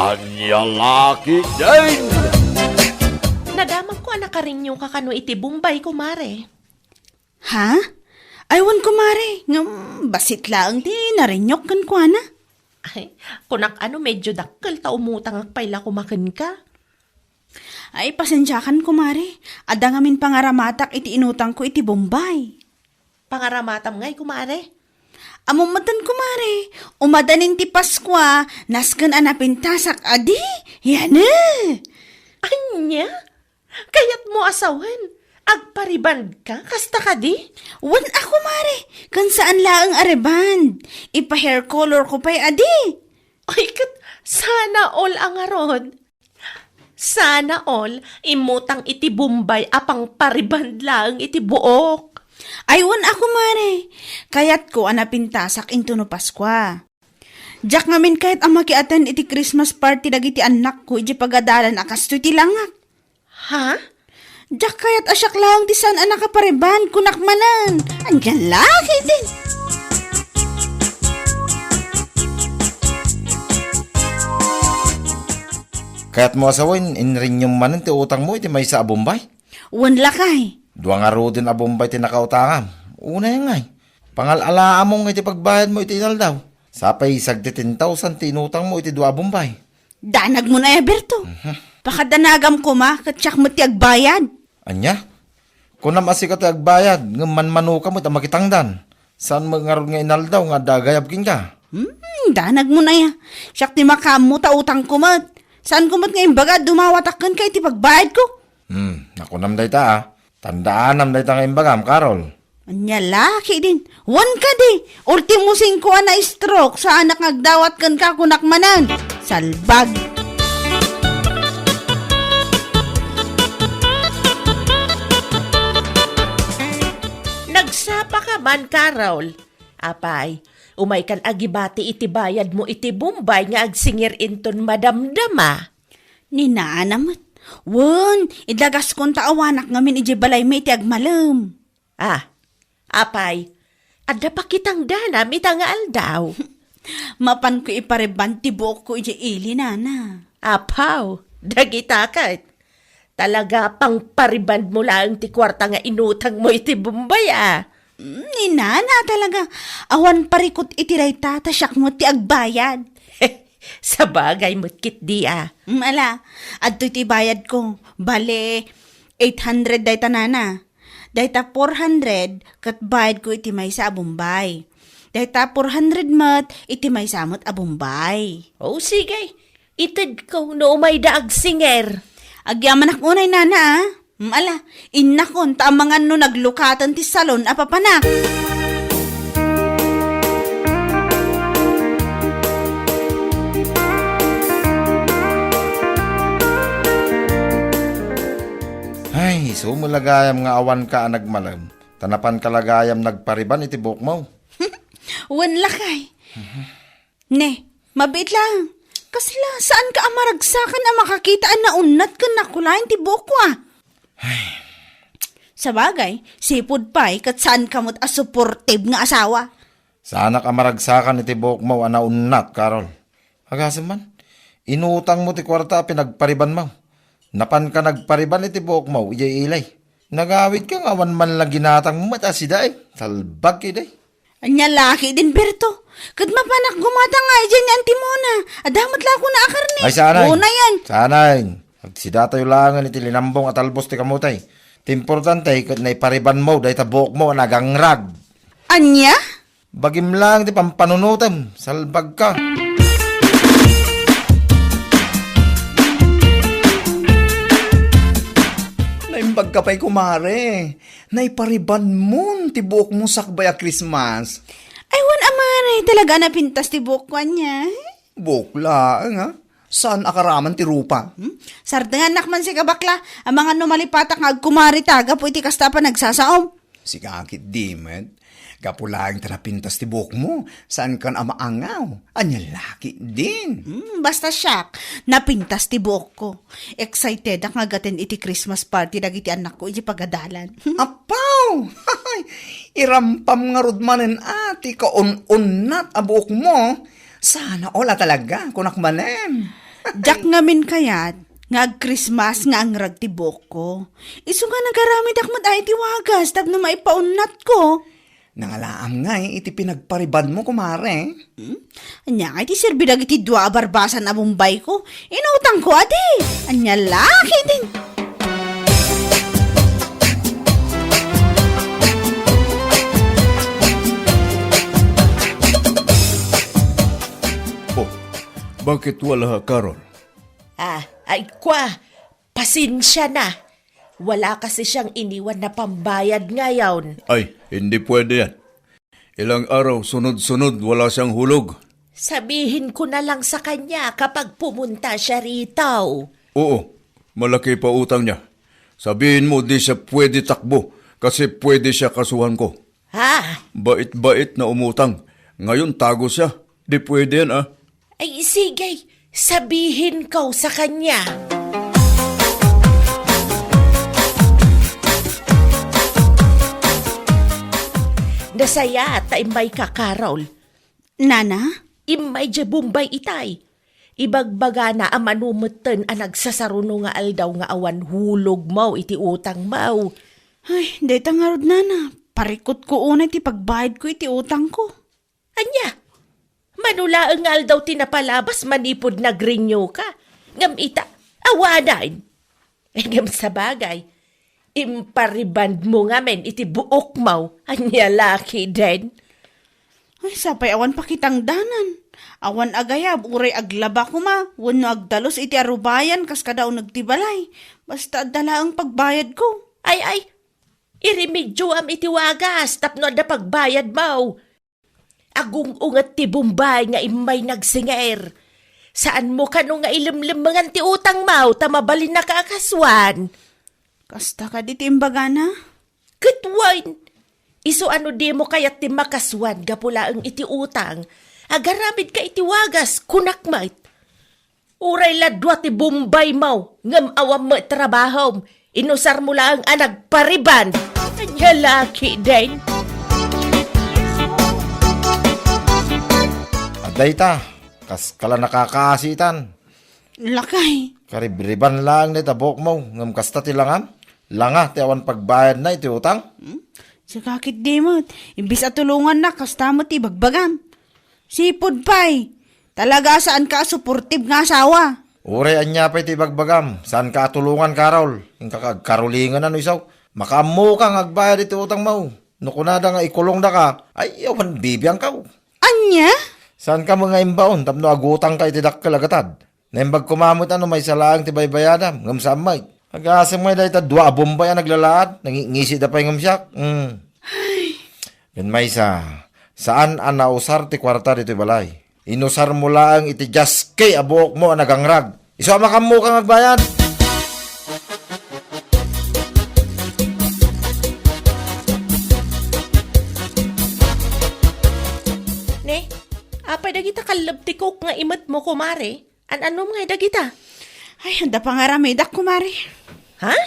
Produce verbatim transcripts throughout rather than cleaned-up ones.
Ania la ketdin? Nadamagko a nakarenew ka kano iti Bombay, kumare. Ha? Ay, wen, kumare. Ngem, bassit laeng ti narenewk kenkuana. Ay, kunak a no medyo dakkel ta umutangak pay la koma kenka. Ay, pasensiakan, kumare. Adda ngamin pangaramatak iti inutangko iti Bombay. Pangaramatam ngay, kumare? Ammom metten, kumare. Umadanin ti Paskua, nasken a napintasak, adi? Yan, eh. Ania? Kayatmo a sawen? Agparibandka, kasta kadi? Wen a, kumare. Ken saan laeng a rebond. Ipa-hair color ko pay, adi? Ay, ket sana all a ngarud. Sana all, immutang iti Bombay a pangpariband laeng iti buok. Ay, wen a, kumare. Kayatko a napintasak intono Paskua. Diak ngamin kayat a maki-attend iti Christmas party dagiti annakko iti pagadalan a kastoy ti langak. Ha? Diak kayat a siak laeng ti saan a nakapariband, kunak manen. Ania la ketdin? Kayatmo a sawen, inrenewm manen ti utangmo iti maysa a Bombay? Wen, lakay. Dua ngaruden a Bombay ti nakautangam. Unay ngay, pangal-alaammo nga iti pagbayadmo iti inaldaw. Sa pay sagdi ten thousand ti inutangmo iti dua a Bombay. Danagmon aya, Berto. Mhm. Pakadanagam koma, ket siak met ti agbayad. Ania? Kunam a sika ti agbayad, ngem manmanoka met a makitangdan. Saan met ngarud nga inaldaw nga adda agayab kenka? Hmm, danagmon aya. Siak ti makaammo ta utangko met. Saanko met nga imbaga a dumawatak kenka iti pagbayadko. Hmm, nakunam dayta, a. Tandaanam dayta nga imbagam, Carol. Ania la ketdin? Wen kadi, ultimo singko a na-stroke, saanak nga agdawat kenka, kunak manen. Salbag! Nagsapa ka man, Carol. Apay, umay kan agibati iti bayadmo iti Bombay nga agsingir inton madamdama. Ni nana met. Wen, idagaskon ta awanak ngamin idiay balaymi iti agmalem. Ah, apay, adda pakitangdanam ita nga aldaw. Mapanko ipariband ti buokko idiay ili, nana. Apaw, dagita ket. Talaga, pangparibandmo laeng ti kuarta nga inutangmo iti Bombay, a. Mm, ni nana talaga. Awan parikut iti dayta, ta siak met ti agbayad. Sabagay met ketdi, a. Mm, ala, adtoy ti bayadko. Bale, eight hundred dayta, nana. Dayta four hundred ket bayadko iti maysa a Bombay. Dayta four hundred met iti maysa met a Bombay. O, sige. Itedko no umayda agsingir. Agyamanak unay, nana, a. Mm, ala, innakon ta amangan no naglukaten ti salon a papanak. Ay, isu met la gayam nga awanka a nagmalem, ta napanka la gayam nagpariband iti buokmo. Wen, lakay. Ne, mabiit laeng. Kasla, saanka a maragsakan a makakita a naunnat ken nakulayan ti buokko, a? Sabagay, sipud pay ket saanka met a supportive nga asawa. Saanak a maragsakan iti buokmo a naunnat, Carol. Agasem man, inutangmo ti kuarta a pinagparibandmo. Napanka nagpariband iti buokmo idiay ili. Nagawidka nga awan man la ginatangmo met a sida, e. Salbag ketdi. Ania la ketdin, Berto? Ket mapanak gumatang nga idiay ni Antimona. Adda met la kuna a karne. Ay, saan, ay. Una yan. Saan, ay. Agsidatayo laengen iti linambong a talbos ti kamote. Ti importante, ket naiparibandmo dayta buokmo a nagangrag. Ania? Bagim laeng ti pampanunotem. Salbagka. Naimbagka pay, kumare. Naiparibandmon ti buokmo sakbay a Christmas. Ay, wen a, mare, talaga a napintas ti buokko ania. Buok laeng, a. Saan a karaman ti rupa? Hmm? Sardengannak man sika, bakla. Amangan no malipatak nga agkumarita gapu iti kasta a panagsasaom. Sika ketdi met. Gapu laeng ta napintas ti buokmo, saankan a maangaw. Ania la ketdin? Hmm, basta siak, napintas ti buokko. Excitedak nga agaten iti Christmas party dagiti annakko iti pagadalan. Apaw! Irampam ngarud manen a ti kaun-unnat a buokmo. Sana all a talaga, kunak manen. Diak ngamin kayat nga ag-Christmas nga angrag ti buokko. Isu nga nagaramidak met a iti wagas tapno maipaunatko. Nangalaam ngay iti pinagparibanmo, kumare. Hmm? Ania ngay ti serbi dagiti dua a barbasan a bombayko? Inutangko adi. Ania la ketdin? Oh, bakit wala, Carol? Ah, ay, kua, pasensia na. Wala kasi siyang iniwan na pambayad ngayon. Ay, hindi pwede yan. Ilang araw, sunod-sunod, wala siyang hulog. Sabihin ko na lang sa kanya kapag pumunta siya rito. Oo, malaki pa utang niya. Sabihin mo, di siya pwede takbo kasi pwede siya kasuhan ko. Ha? Bait-bait na umutang. Ngayon, tago siya. Di pwede yan, ah. Ay, sige. Sabihin ko sa kanya. Nasayaat ta immay ka, Carol. Nana? Immay diay Bombay itay. Ibagbagana a mano metten a nagsasaruno nga aldaw nga awan hulog mo iti utang mo. Ay, dayta ngarud, Nana. Parikutko unay ti pagbayadko iti utangko. Ania? Mano laeng nga aldaw ti napalabas manipud nag-renew ka? Ngem ita, awanan. Ngem sabagay, impariband mo ngamin iti buok mo, ania la ketdin? Ay, sapay awan pakitangdanan. Awan agayab, uray aglaba koma, wenno agdalus iti arubayan kas kada uneg ti balay. Basta adda laeng pagbayadko. Ay, ay, iremedioam iti wagas tapno adda pagbayad mo. Agung-unget ti Bombay nga immay nagsinger. Saan mo kano nga ilemlemmengan ti utang mo ta mabalinna ka a kasuan? Kasta kadi ti imbagana? Ket wen, isu a no dimo kayat ti makasuan gapu laeng iti utang, agaramid ka iti wagas, kunak met. Uray la dua ti Bombay mo, ngem awan met trabahom. Inusar mo laeng a nagpariband. Ania la ketdin? Adda ita, kaskala nakakaasitan. Lakay. Karibriband laeng dayta buok mo, ngem kasta ti langam? Langa ti awan pagbayadna iti utang? Hmm? Sika ketdi met. Imbes a tulonganna, kasta met ti ibagbagam. Sipud pay. Talaga a saanka a suportib nga asawa. Uray ania pay ti ibagbagam, saanka a tulongan, Carol. Inka agkarolingan no isu. Makaammoka nga agbayad iti utang mo. No kunada nga ikulongdaka, ay, awan bibiangkaw. Ania? Saanka met nga imbaon tapno agutangka iti dakkel a gatad? Naimbag koma met a no maysa laeng ti baybayadam, ngem saan met. Agasem ngay dayta dua a Bombay a naglalaad, nangingisi da pay ngem siak. Hmm. Ken maysa, saan a nausar ti kuarta ditoy balay. Inusar mo laeng iti jaski a buok mo a nagangrag. Isu a makaammoka nga agbayad. Ne, apay dagita kalleb ti Coke nga imet mo, kumare? An-anom ngay dagita? Ay, adda pangaramidak, kumare. Ha?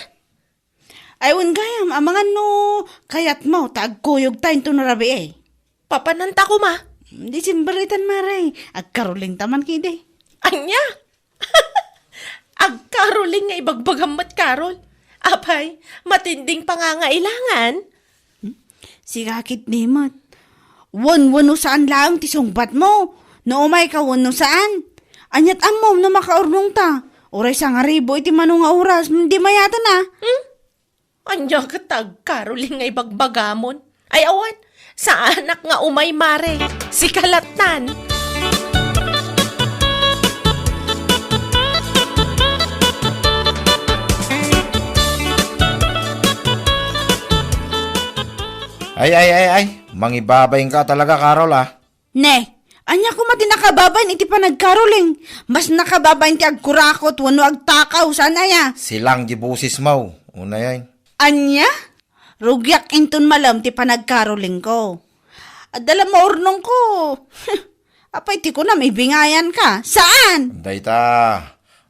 Ay, wen gayam, amangan no kayat mo, ta agkuyog ta inton rabii. Papananta koma? December itan, mare. Agkaroling ta man kidi. Ania? Agkaroling nga ibagbagam met, Carol. Apay, matinding pangangailangan? Hmm? Sika ketdi met. Wen, wenno saan laeng ti sungbat mo. No umay ka wenno saan. Aniat ammom no makaurnong ta. Uray sangaribu iti mano nga oras, di mayaten a. Hmm? Ania ket ta agkaroling nga ibagbagamon? Ay, awan, saanak nga umay, mare. Sika lattan. Ay, ay, ay, ay. Mangibabainka talaga, Carol, ah. Ne, ania koma ti nakababain iti panagkaroling? Mas nakababain ti agkurakot wenno agtakaw, saan aya? Silang di boses mo, unay ay. Ania? Rugiak inton malem ti panagkarolingko. Adda la maurnongko. Apay ti kunam, ibingayan ka. Saan? Dayta,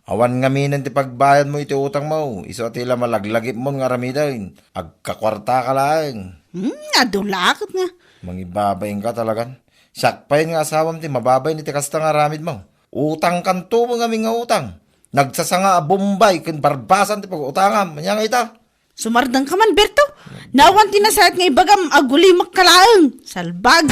awan ngaminen ti pagbayad mo iti utang mo. Isu a ti la malaglagipmon nga aramiden. Agkakuarta ka laeng. Hmm, adulaket nga. Mangibabain ka talagan. Siak pay nga asawam ti mababain iti kasta nga aramid mo. Utangkanto met ngamin nga utang. Nagsasanga a Bombay ken barbasan ti pag-utangam. Ania nga ita? Sumardengka man, Berto. Naawan ti nasayaat nga ibagam, agulimek ka laeng. Salbag.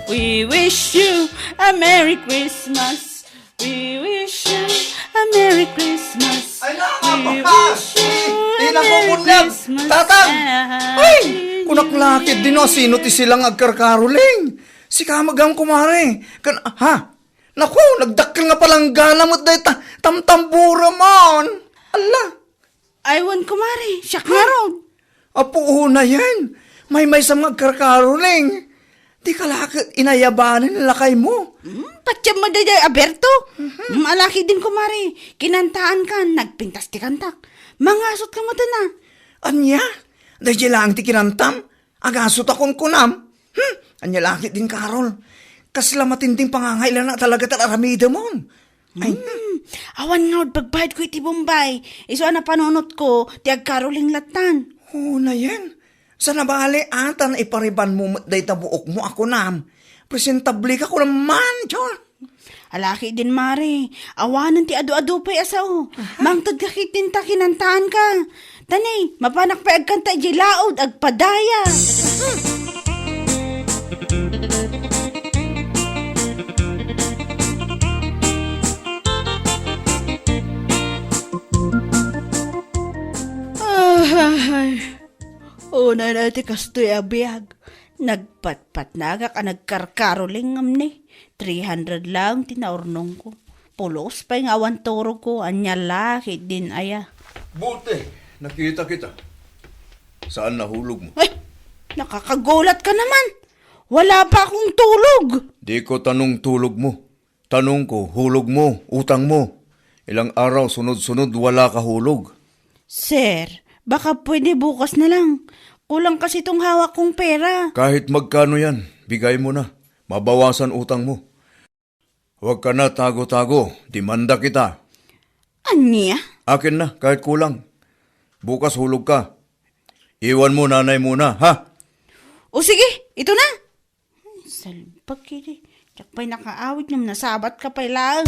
We wish you a Merry Christmas. We wish you a Merry Christmas. Ay, na, We wish you a Merry Christmas. Tatang! Ay! Kunak lakit din, no, sino ti silang agkarkaroling? Sika met gayam, kumare. Kan, ha? Naku, nagdakkel nga palanggana met dayta tamtamburamon. Alla. Ay, wen, kumare, siak ngarud. Apo, unayen. Maymaysam nga agkarkaroling. Dika la ket inayabanen lakaymo. Hmm, patiem met daydiay a Berto. Mhm. Hmm, alaki din, kumare. Kinantaan kan, nagpintas ti kantak. Mangasot ka met, a. Ania? Daydiay laeng ti kinantam? Agasot a kunkunam? Hmm? Ania lakit din, Carol? Kasla matinding pangangailana talaga ti aramidemon. Ay. Hmm. Awan ngarud pagbayadko iti Bombay. Isu a napanunotko ti agkaroling lattan. Unayen. Saan a bale a ta naiparibanmo met dayta buokmo a kunam. Presentable ka kunam man, John. Alaki din, mare. Awanen ti adu-adu pay a sao. Aha. Mangted ka ket dinta kinantaanka. Tani, mapanak pay agkanta idiay laud, agpadaya. Ahay. Unay na ti kastoy a biag. Nagpatpatnagak a nagkarkaroling ngem ni three hundred laeng ti naurnongko. Pulos pay nga awan turogko, ania lakit din aya. Buti, nakita kita. Saan nahulog mo? Ay, nakakagulat ka naman. Wala pa akong tulog. Di ko tanong tulog mo. Tanongko, hulog mo, utang mo. Ilang araw sunod-sunod wala ka hulog. Sir, baka pwede bukas na lang. Kulang kasi tong hawak kong pera. Kahit magkano yan, bigay mo na. Mabawasan utang mo. Huwag ka na tago-tago, demanda kita. Ania? Akin na, kahit kulang. Bukas hulog ka. Iwan mo nanay muna, ha? O sige, ito na. Salbag idi. Diak pay nakaawid ngem nasabat ka pay laeng.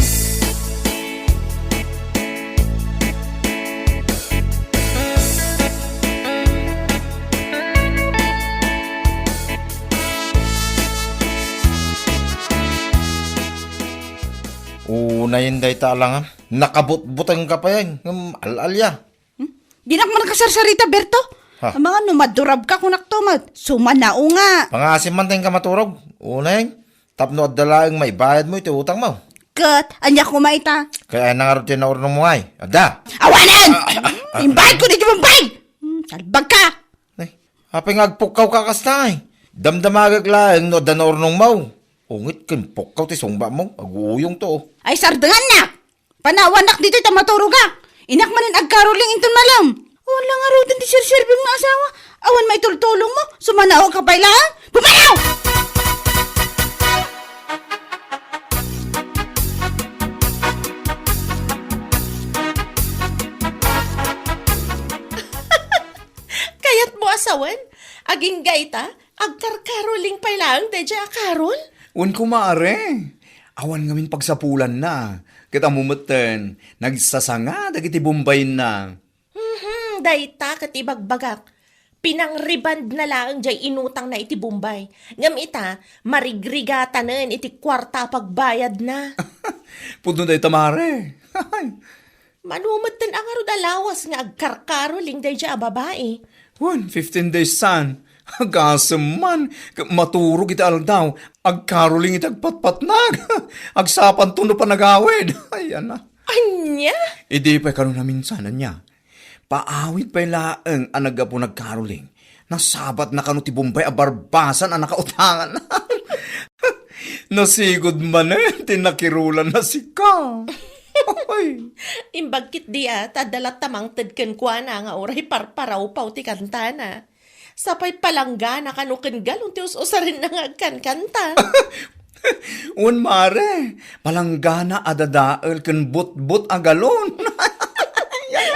Unayen dayta alangan. Nakabutbuteng ka pay ngem al-alia. Hmm? Dinak man nakasarsarita, Berto. Ha? Amangan no madurab ka, kunak to met. Sumanao nga. Pangasim man ta inka maturog. Unayen, tapno adda laeng maibayad mo iti utang mo. Ket, ania koma ita? Kaya na ngarud ti naurnong mo ngay. Adda. Awanen! Ah, ah, ah, ah. Imbayad ko ditoy Bombay! Hmm, salbag ka! Ay, apay nga agpukkaw ka kasta ay? Damdamagek laeng no adda naurnong mo. Ungit ken pukkaw ti sungba mo. Aguyong to, oh. Ay, sardengan na! Panawanak ditoy ta maturogak. Inak manen agkaroling inton malem. Wala ngaruden ti serserbim nga asawa. Awan maitultulong mo. Sumanaw ka pay laeng. Pumanaw! Kayat mo asawen? Agingga ita, agkarkaroling pay laeng daydiay a karol? Wen, kumare. Awan ngamin pagsapulanna. Ket ammo metten, nagsasanga dagiti bombayna. Mhm, dayta ket ibagbagak. Pinangribandna laeng jay inutangna iti Bombay. Ngem ita, marigrigatanen iti kuarta a pagbayadna. Pudno dayta, mare. Mano metten a ngarud a lawas nga agkarkaroling daydiay a babai. Wen, fifteen days san. Agasem man, ket maturog iti aldaw, agkaroling iti agpatpatnag. Agsapanto no panagawid. Ay, ana. Ania? Idi pay kano naminsan, ania? Paawid pay laeng a naggapu nagkaroling. Nasabatna kano ti Bombay a barbasan a nakautangan. Nasigud manen ti nakirulanna sika. Oy. Imbag ketdi a, ta adda latta mangted kenkuana nga uray parparawpaw ti kantana. Sapay palanggana kano ken galon ti us-usarenna nga agkankanta. Wen, mare, palanggana a dadael ken butbot a galon.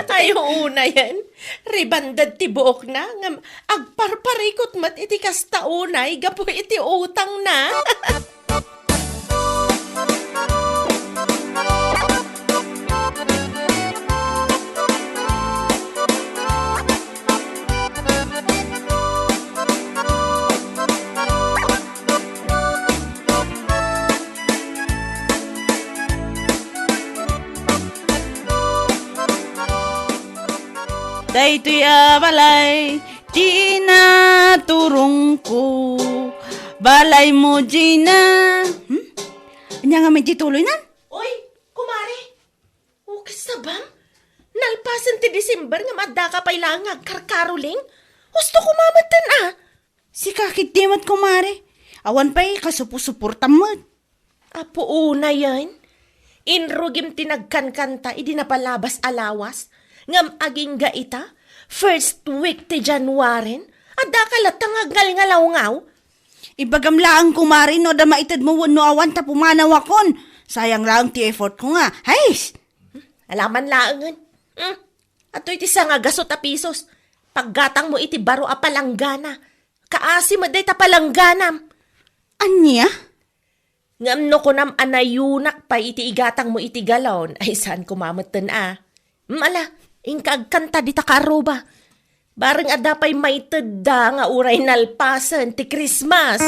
Ay, Ay, unayen. Ribanded ti buokna, ngem agparparikot met iti kasta unay gapu iti utangna. Daytoy a balay, Gina, turongko. Balay mo, Gina. Hmm? Anya nga may di tuloy na? Oy, kumare! Okay, sabam? Nalpasen ti December nga maddaka pay lang nga agkarkaroling? Husto koma metten a! Sika ketdi met, kumare. Awan pay kasupo-suportam met. Apo, unayen. Inrugim ti nagkankanta idi napalabas a lawas, ngem agingga ita, first week ti January, addaka latta nga agngalngalawngaw. Ibagam laeng, kumare, no adda maitedmo wenno awan ta pumanawakon. Sayang laeng ti effort ko nga. Hays! Alaman laengen. Hmm. Adtoy ti sangagaso ta pisos. Paggatangmo iti baro a palanggana. Kaasi met dayta palangganam. Ania? Ngem no kunam a nayunak pay iti igatangmo iti galon, ay saan koma metten a. Mala, inka agkanta dita kaarruba. Bareng adda pay maitedda nga uray nalpasen ti Christmas.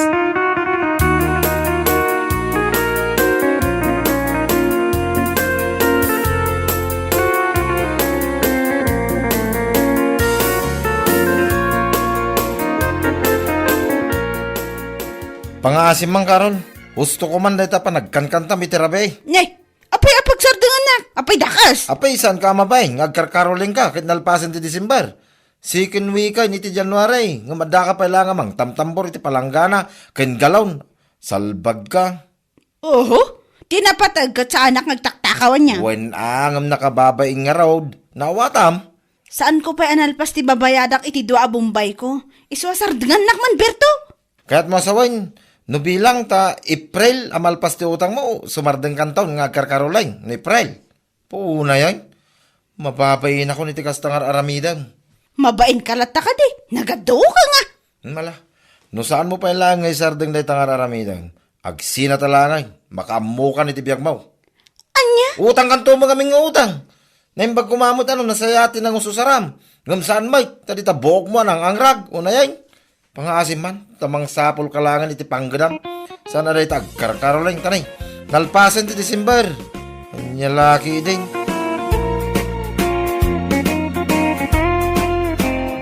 Pangaasim man, Carol. Husto ko man dayta panagkankantam iti rabii. Ne, apay a pagsardengannak? Apay dakes? Apay, saan ka a mabain nga agkarkarolingka ket nalpasen ti December? Second week iti January, ngem addaka pay la nga mangtamtambor iti palanggana ken galon. Salbagka. Oho, ti napateg ket saanak nga agtaktakaw ania. Wen a, ngem nakababain ngarud. Naawatam? Saanko pay a nalpas ti babayadak iti dua a bombayko. Isu a sardengannak man, Berto. Kayatmo a sawen, no bilang ta April a malpas ti utangmo, sumardengkanton nga agkarkaroleng no April. Punayen, mababainakon iti kasta nga ar-aramidem. Mabainka latta kadi, nagaduka nga. Mala, no saanmo pay laeng nga isardeng dayta nga ar-aramidem, agsinata laeng, makaammokan iti biagmo. Ania? Utangkanto met ngamin nga utang. Naimbag koma met a no nasayaat ti nangususaram. Ngem saan met, ta dita buokmo a nangangrag, unayen. Pangaasim man, ta mangsapulka laeng iti panggedam. Saan a dayta agkarkaroleng, ta ne, nalpasen ti December. Ania la ketdin.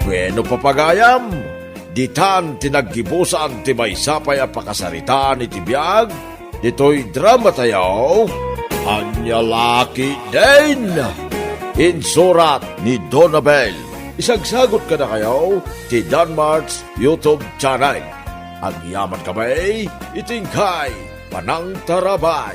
Bueno, papagayam, ditan ti naggibusan ti maysa pay a pakasaritaan iti biag ditoy dramatayo, Ania la ketdin! Insurat ni Donabel. Isagsagut kadakayo ti Danmart's YouTube channel. Agyaman kami iti inkay panangtarabay.